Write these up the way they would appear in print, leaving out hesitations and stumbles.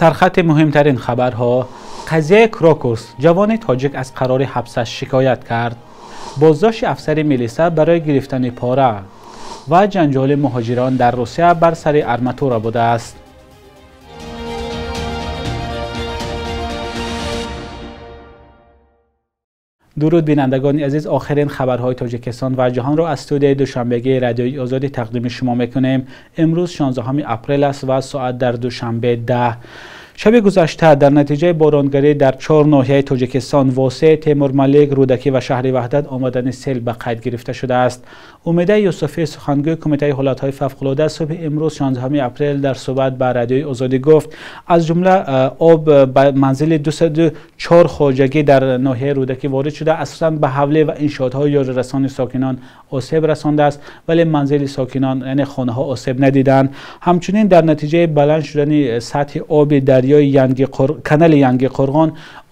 Сархати муҳимтарин хабарҳо. Қазияи Крокус. Ҷавони тоҷик аз қарори ҳабсаш шикоят кард. Боздошти афсари милиса барои гирифтани пора ва ҷанҷоли муҳоҷирон дар Русия бар сари арматура будааст. Дуруд бинандагони азиз, охирин хабарҳои Тоҷикистон ва ҷаҳонро аз студияи душанбегии Радиои Озодӣ тақдими шумо мекунем. Имрӯз 16 апрел аст ва соат дар Душанбе 10. Шаби гузашта дар натиҷаи боронгарӣ дар 4 ноҳияи Тоҷикистон Восеъ, Темурмалик, Рӯдакӣ ва шаҳри Ваҳдат омадани сел ба қайд гирифта шудааст. Умеда Юсуфӣ, сухангӯи Кумитаи ҳолатҳои фавқулода, субҳи имрӯз 16 апрел дар суҳбат ба Радиои Озодӣ гуфт, аз ҷумла об ба манзили 204 хоҷагӣ дар ноҳияи Рӯдакӣ ворид шуда, асосан ба ҳавлӣ ва иншоотҳои ёрирасони сокинон осеб расондааст, вале манзили сокинон, яъне хонаҳо, осеб надиданд. Ҳамчунин дар натиҷаи баланд шудани сатҳи оби канали Янги Қурғон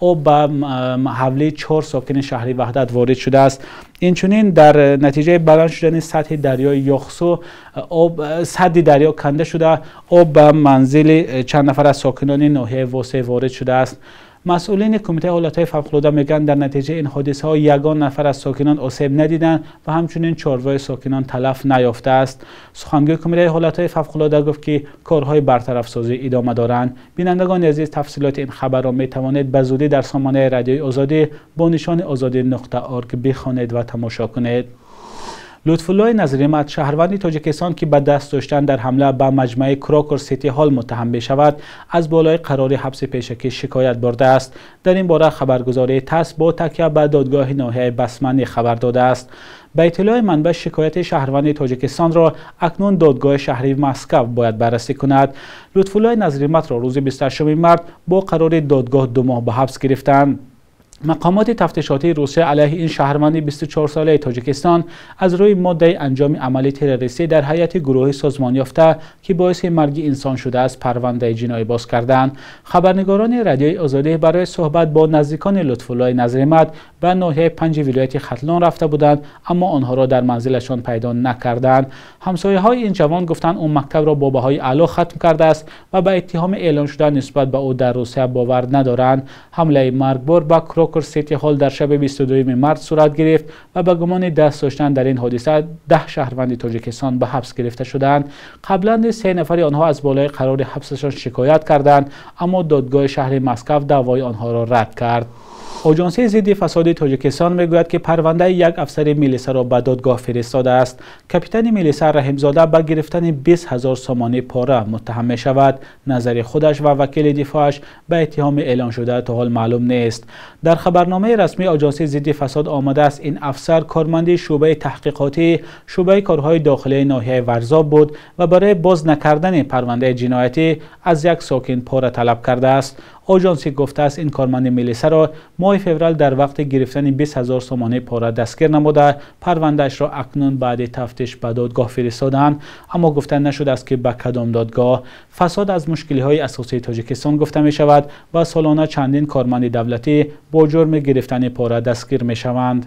об ба ҳавлии 4 сокини шаҳри Ваҳдат ворид шудааст. Инчунин дар натиҷаи баланд шудани сатҳи дарёи Ёхсу об садди дарё канда шуда, об ба манзили чанд нафар аз сокинони ноҳияи Восеъ ворид шудааст. Масъулини Кумитаи ҳолатҳои фавқулода мегӯянд, дар натиҷаи ин ҳодисаҳо ягон нафар аз сокинон осеб надиданд ва ҳамчунин чорвои сокинон талаф наёфтааст. Сухангӯи Кумитаи ҳолатҳои фавқулода гуфт, ки корҳои бартарафсозӣ идома доранд. Бинандагони азиз, тафсилоти ин хабарро метавонед ба зудӣ дар сомонаи Радиои Озодӣ бо нишони озодӣ.org бихонед ва тамошо кунед. Лутфуллои Назримат, шаҳрванди Тоҷикистон, ки ба даст доштан дар ҳамла ба маҷмӯаи Крокус Сити Ҳол муттаҳам мешавад, аз болои қарори ҳабси пешакӣ шикоят бурдааст. Дар ин бора хабаргузории ТАСС бо такя ба додгоҳи ноҳияи Басманӣ хабар додааст. Ба иттилои манбаъ, шикояти шаҳрванди Тоҷикистонро акнун додгоҳи шаҳри Москав бояд баррасӣ кунад. Лутфуллои Назриматро рӯзи 28 март бо қарори додгоҳ 2 моҳ ба ҳабс гирифтанд. Мақомоти тафтишотии Русия алайҳи ин шаҳрванди 24-солаи Тоҷикистон аз рӯи моддаи анҷоми амали террористӣ дар ҳайати гурӯҳи созмонёфта, ки боиси марги инсон шудааст, парвандаи ҷиноӣ боз карданд. Хабарнигорони Радиои Озодӣ барои суҳбат бо наздикони Лутфуллои Назримат ба ноҳияи 5 вилояти Хатлон рафта буданд, аммо онҳоро дар манзилашон пайдо накарданд. Ҳамсояҳои ин ҷавон гуфтанд, ӯ мактабро бо баҳои аъло хатм кардааст ва ба иттиҳоми эълон шуда нисбат ба ӯ дар Русия бовар надоранд. Ҳамлаи маргбор ба Крокус Сити Ҳол дар шаби 22 март сурат гирифт ва ба гумони даст доштан дар ин ҳодиса 10 шаҳрванди Тоҷикистон ба ҳабс гирифта шуданд. Қаблан низ 3 нафари онҳо аз болои қарори ҳабсашон шикоят карданд, аммо додгоҳи шаҳри Москав даъвои онҳоро рад кард. Оҷонсии зидди фасоди Тоҷикистон мегӯяд, ки парвандаи як афсари милисаро ба додгоҳ фиристодааст. Капитани милиса Раҳимзода ба гирифтани 20 000 сомонӣ пора муттаҳам мешавад. Назари худаш ва вакили дифоъаш ба иттиҳоми эълон шуда то ҳол маълум нест. Дар хабарномаи расмии Оҷонсии зидди фасод омадааст, ин афсар корманди шӯъбаи таҳқиқотии шӯъбаи корҳои дохилии ноҳияи Варзоб буд ва барои боз накардани парвандаи ҷиноятӣ аз як сокин пора талаб кардааст. Оҷонсӣ гуфтааст, ин корманди милисаро моҳи феврал дар вақти гирифтани 20 000 сомонӣ пора дастгир намуда, парвандаашро акнун баъди тафтиш ба додгоҳ фиристоданд, аммо гуфта нашудааст, ки ба кадом додгоҳ. Фасод аз мушкилиҳои асосии Тоҷикистон гуфта мешавад ва солона чандин корманди давлатӣ бо ҷурми гирифтани пора дастгир мешаванд.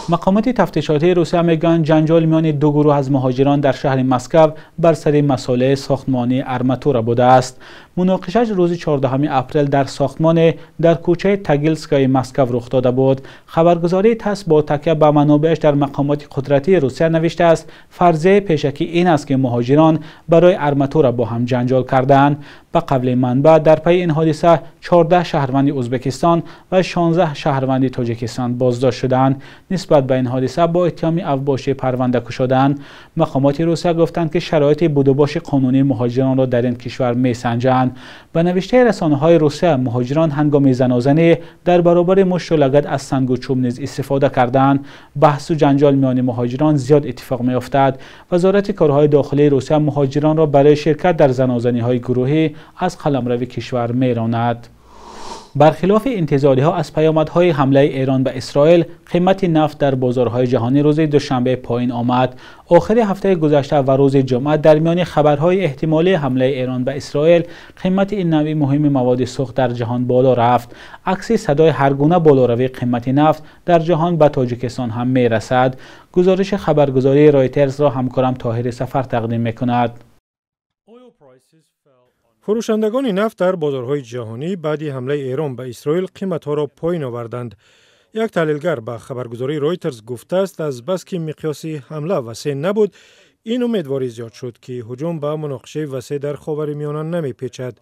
Мақомоти тафтишотии Русия мегӯянд, ҷанҷол миёни ду гурӯҳ аз муҳоҷирон дар шаҳри Москав бар сари масолеҳи сохтмонии арматура будааст. Муноқиша рӯзи 14 апрел дар сохтмоне дар кӯчаи Тагилскаи Москав рух дода буд. Хабаргузории ТАСС бо такя ба манобеаш дар мақомоти қудратии Русия навиштааст, фарзияи пешакӣ ин аст, ки муҳоҷирон барои арматура бо ҳам ҷанҷол карданд. Ба қавли манбаъ, дар пайи ин ҳодиса 14 шаҳрванди Ӯзбекистон ва 16 шаҳрванди Тоҷикистон боздошт шуданд. Нисбат ба ин ҳодиса бо иттиҳоми авбошӣ парванда кушоданд. Мақомоти Русия гуфтанд, ки шароити будубоши қонунии муҳоҷиронро дар ин кишвар месанҷанд. Ба навиштаи расонаҳои Русия, муҳоҷирон ҳангоми занозанӣ дар баробари мушту лагад аз сангу чӯб низ истифода карданд. Баҳсу ҷанҷол миёни муҳоҷирон зиёд иттифоқ меафтад. Вазорати корҳои дохилии Русия муҳоҷиронро барои ширкат дар занозаниҳои гурӯҳӣ аз қаламрави кишвар меронад. Бархилофи интизориҳо аз паёмадҳои ҳамлаи Эрон ба Исроил, қимати нафт дар бозорҳои ҷаҳонӣ рӯзи душанбе поён омад. Охири ҳафтаи гузашта ва рӯзи ҷумъа дар миёни хабарҳои эҳтимолии ҳамлаи Эрон ба Исроил, қимати ин навъи муҳими маводи сӯхт дар ҷаҳон боло рафт. Акси садои ҳар гуна болоравии қимати нафт дар ҷаҳон ба Тоҷикистон ҳам мерасад. Гузориши хабаргузории Ройтерсро ҳамкорам Тоҳири Сафар тақдим мекунад. Фурӯшандагони нафт дар бозорҳои ҷаҳонӣ баъди ҳамлаи Эрон ба Исроил қиматҳоро поин оварданд. Як таҳлилгар ба хабаргузории Ройтерс гуфтааст, аз бас ки миқёси ҳамла васеъ набуд, ин умедворӣ зиёд шуд, ки ҳуҷум ба муноқишаи васеъ дар Ховари Миёна намепечад.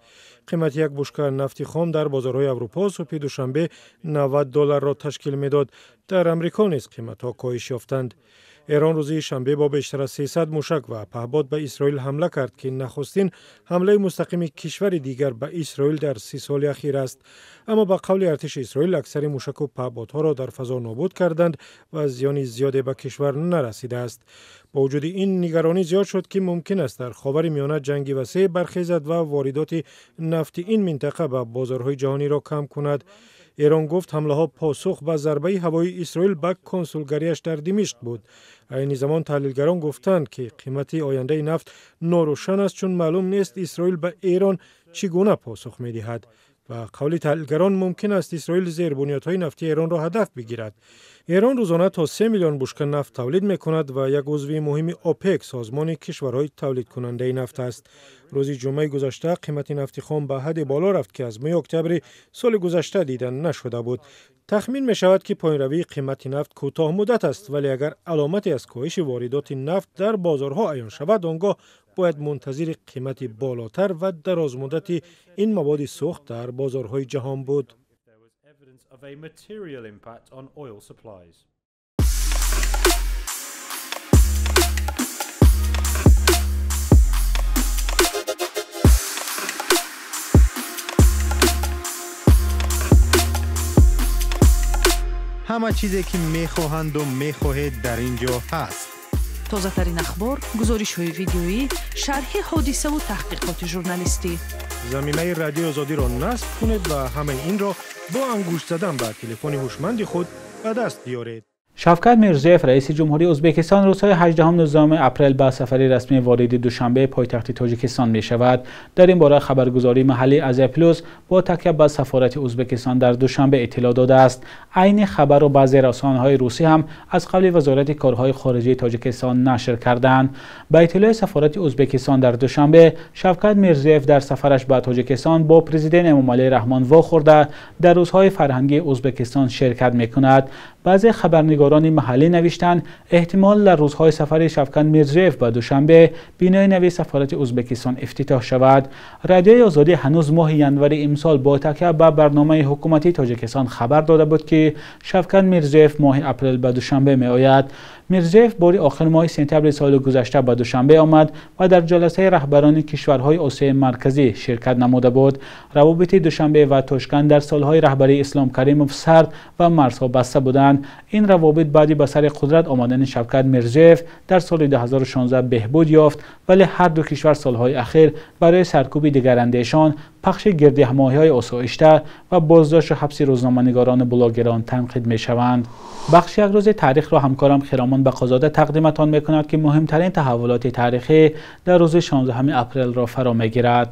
Қимати як бушка нафти хом дар бозорҳои Аврупо субҳи душанбе 90 долларро ташкил медод. Дар Амрико низ қиматҳо коҳиш ёфтанд. Эрон рӯзи шанбе бо бештар аз 300 мушак ва паҳбод ба Исроил ҳамла кард, ки нахустин ҳамлаи мустақими кишвари дигар ба Исроил дар 30 соли ахир аст. Аммо ба қавли артиши Исроил, аксари мушаку паҳбодҳоро дар фазо нобуд карданд ва зиёни зиёде ба кишвар нарасидааст. Бо вуҷуди ин, нигаронӣ зиёд шуд, ки мумкин аст дар Ховари Миёна ҷанги васеъ бархезад ва воридоти нафти ин минтақа ба бозорҳои ҷаҳониро кам кунад. Эрон гуфт, ҳамлаҳо посух ба зарбаи ҳавоии Исроил ба консулгариаш дар Димишқ буд. Айни замон таҳлилгарон гуфтанд, ки қимати ояндаи нафт норӯшан аст, чун маълум нест, Исроил ба Эрон чӣ гуна посух медиҳад. Ба қавли таҳлилгарон, мумкин аст Исроил зербунёдҳои нафтии Эронро ҳадаф бигирад. Эрон рӯзона то 3 миллион бушка нафт тавлид мекунад ва як узви муҳими ОПЕК, созмони кишварҳои тавлидкунандаи нафт аст. Рӯзи ҷумъаи гузашта қимати нафти хом ба ҳадде боло рафт, ки аз моҳи октябри соли гузашта дида нашуда буд. Тахмин мешавад, ки поинравии қимати нафт кӯтоҳмуддат аст, вале агар аломате аз коҳиши воридоти нафт дар бозорҳо аён шавад, он гоҳ бояд мунтазири қимати болотар ва дарозмуддати ин маводи сӯхт дар бозорҳои ҷаҳон буд. Of a material impact on oil supplies. Ҳама чизе, ки мехоҳанду мехоҳед, дар ин ҷо ҳаст. Тозатарин ахбор, гузоришҳои видеоӣ, шарҳи ҳодисаву таҳқиқоти журналистӣ. Замимаи Радиои Озодиро насб кунед ва ҳамаи инро бо ангушт задан ба телефони ҳушманди худ ба даст биёред. Шавкат Мирзиёев, раиси ҷумҳурии Ӯзбекистон, рӯзҳои 18-19 апрел ба сафари расмӣ вориди Душанбе, пойтахти Тоҷикистон мешавад. Дар ин бора хабаргузории маҳаллии Азия Плюс бо такя ба сафорати Ӯзбекистон дар Душанбе иттилоъ додааст. Айни хабарро баъзе расонаҳои русӣ ҳам аз қавли Вазорати корҳои хориҷии Тоҷикистон нашр карданд. Ба иттилои сафорати Ӯзбекистон дар Душанбе, Шавкат Мирзиёев дар сафараш ба Тоҷикистон бо президент Эмомалӣ Раҳмон вохӯрда, дар рӯзҳои фарҳангии Ӯзбекистон ширкат мекунад. Баъзе хабарнигорони маҳаллӣ навиштанд, эҳтимол дар рӯзҳои сафари Шавкат Мирзиёев ба Душанбе бинои нави сафорати Ӯзбекистон ифтитоҳ шавад. Радиои Озодӣ ҳанӯз моҳи январи имсол бо такя ба барномаи ҳукуматии Тоҷикистон хабар дода буд, ки Шавкат Мирзиёев моҳи апрел ба Душанбе меояд. Мирзиёев бори охир моҳи сентябри соли гузашта ба Душанбе омад ва дар ҷаласаи раҳбарони кишварҳои Осиёи Марказӣ ширкат намуда буд. Равобити Душанбе ва Тошканд дар солҳои раҳбарии Ислом Каримов сард ва марзҳо баста буданд. Ин равобит баъди ба сари қудрат омадани Шавкат Мирзиёев дар соли 2016 беҳбуд ёфт, вале ҳар ду кишвар солҳои ахир барои саркӯби дигарандешон, пахши гирдиҳамоиҳои осоишта ва боздошту ҳабси рӯзноманигорону блогерон танқид мешаванд. Бахши як рӯзи таърихро ҳамкорам Хиромон Бақозода тақдиматон мекунад, ки муҳимтарин таҳаввулоти таърихӣ дар рӯзи 16 апрелро фаро мегирад.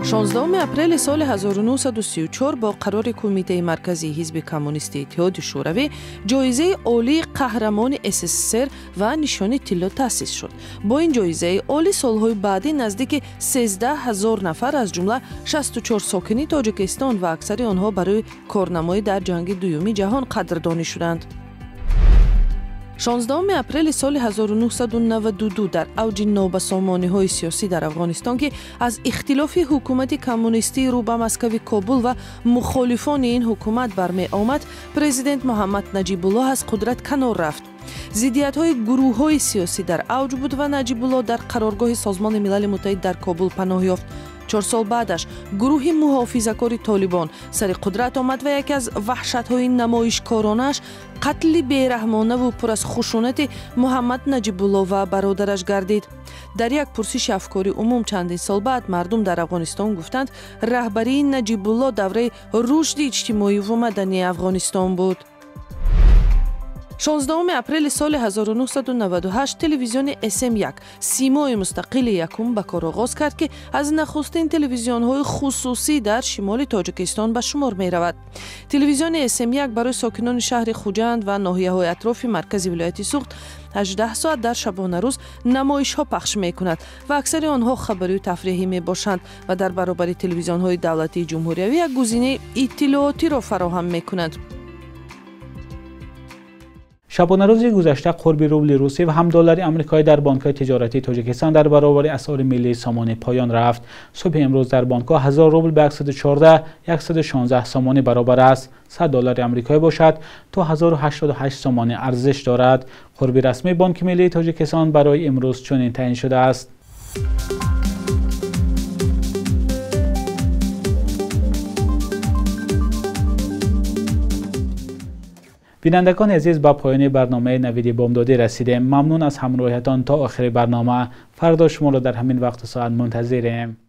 16 апрели соли 1934 бо қарори Кумитаи Марказии Ҳизби Коммунистии Иттиҳоди Шӯравӣ ҷоизаи олии Қаҳрамони СССР ва нишони тилло таъсис шуд. Бо ин ҷоизаи олӣ солҳои баъдӣ наздики 13 ҳазор нафар, аз ҷумла 64 сокини Тоҷикистон ва аксари онҳо барои корнамоӣ дар ҷанги Дуюми ҷаҳон қадрдонӣ шуданд. 16 апрели соли 1992 дар авҷи нобасомониҳои сиёсӣ дар Афғонистон, ки аз ихтилофи ҳукумати коммунистии рӯ ба Москави Кобул ва мухолифони ин ҳукумат бармеомад, президент Муҳаммад Наҷибуллоҳ аз қудрат канор рафт. Зиддиятҳои гурӯҳҳои сиёсӣ дар авҷ буд ва Наҷибуллоҳ дар қароргоҳи Созмони Милали Муттаҳид дар Кобул паноҳ ёфт. 4 сол баъдаш гурӯҳи муҳофизакори Толибон сари қудрат омад ва яке аз ваҳшатҳои намоишкоронааш қатли бераҳмонаву пур аз хушунати Муҳаммад Наҷибулло ва бародараш гардид. Дар як пурсиши афкори умум чандин сол баъд мардум дар Афғонистон гуфтанд, раҳбарии Наҷибулло давраи рушди иҷтимоиву мадании Афғонистон буд. 16 апрели соли 1998 телевизиони СМ1 симои мустақили якум ба кор оғоз кард, ки аз нахустин телевизионҳои хусусӣ дар шимоли Тоҷикистон ба шумор меравад. Телевизиони СМ1 барои сокинони шаҳри Хуҷанд ва ноҳияҳои атрофи маркази вилояти Суғд 18 соат дар шабонарӯз намоишҳо пахш мекунад ва аксари онҳо хабарию тафриҳӣ мебошанд ва дар баробари телевизионҳои давлатии ҷумҳуриявӣ як гузинаи иттилоотиро фароҳам мекунанд. Шабонарӯзи гузашта қурби рубли русӣ ва ҳам доллари амрикоӣ дар бонкҳои тиҷоратии Тоҷикистон дар баробари асъори миллии сомонӣ поён рафт. Субҳи имрӯз дар бонкҳо 1000 рубл ба 114 116 сомонӣ баробар аст. 100 доллари амрикоӣ бошад то 1088 сомонӣ арзиш дорад. Қурби расмии Бонки миллии Тоҷикистон барои имрӯз чунин таъин шудааст. Бинандагони азиз, ба поёни барномаи Навиди Бомдодӣ расидем. Мамнун аз ҳамроҳиятон то охири барнома. Фардо шуморо дар ҳамин вақту соат мунтазирем.